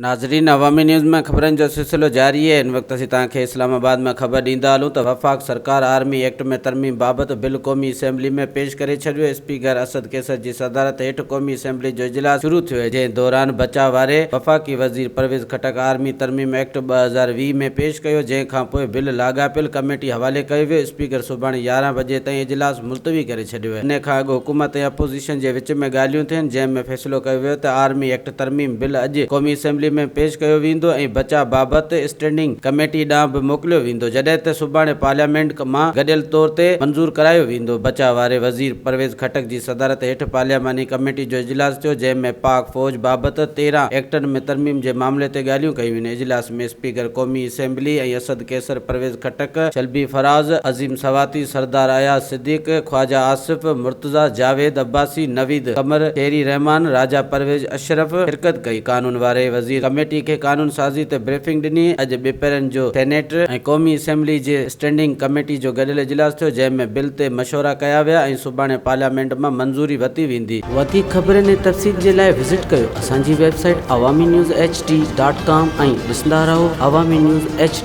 ناظرين عوامي نيوز ۾ خبرن جو سلسلو جاري آهي هن وقت اسين توهان کي اسلام آباد مان خبر ڏيندا هلون ته وفاق سرڪار آرمي ايڪٽ ۾ ترميم بابت بل قومي اسيمبلي ۾ پيش ڪري ڇڏيو اسپيڪر اسد قيصر جي صدارت هيٺ قومي اسيمبلي جو اجلاس شروع ٿيو جنهن دوران بچاء واري وفاقي وزير پرويز خٽڪ آرمي ترميم ايڪٽ 2020 ۾ پيش ڪيو جنهن کانپوء بل لاڳاپيل ڪميٽي حوالي ڪيو ويو اسپيڪر سڀاڻي 11 بجي تائين اجلاس ملتوي ڪري ڇڏيو ان کان اڳ حڪومت ۽ اپوزيشن جي وچ ۾ ڳالهيون ٿين جنهن ۾ فيصلو ڪيو ويو ته آرمي ايڪٽ ترميم بل اڄ قومي اسيمبلي ۾ پيش ڪيو ويندو ۽ بچاء بابت اسٽينڊنگ ڪميٽي ڏانهن به موڪليو ويندو جڏهن ته سڀاڻي پارليامينٽ مان گڏيل طور تي منظور ڪرايو ويندو. بچاء واري وزير پرويز خٽڪ جي صدارت هيٺ پارلياماني ڪميٽي جو اجلاس ٿيو جنهن ۾ پاڪ فوج بابت 13 ايڪٽن ۾ ترميم جي معاملي تي ڳالهيون ڪيون ويون. اجلاس ۾ اسپيڪر قومي اسيمبلي ۽ اسد قيصر، پرويز خٽڪ، شلبي فراز، عظيم سواتي، سردار اياز صديق، خواجه آصف، مرتضيٰ جاويد عباسي، نويد قمر، شيري رحمان، راجا پرويز اشرف شرڪت ڪئي. قانون واري وزير ڪميٽي کي قانون سازي تي بريفنگ ڏني. اڄ ٻپهرن جو سينيٽ ۽ قومي اسيمبلي جي اسٽينڊنگ ڪميٽي جو گڏيل اجلاس ٿيو جنهن ۾ بل تي مشورا ڪيا ويا ۽ سڀاڻي پارليامينٽ مان منظوري ورتي ويندي. وڌيڪ خبرن ۽ تفصيل جي لاء وزٽ ڪيو اسان جي website Awami news H D dot com ۽ ڏسندا رهو عوامي نيوز ايڇ ڊي.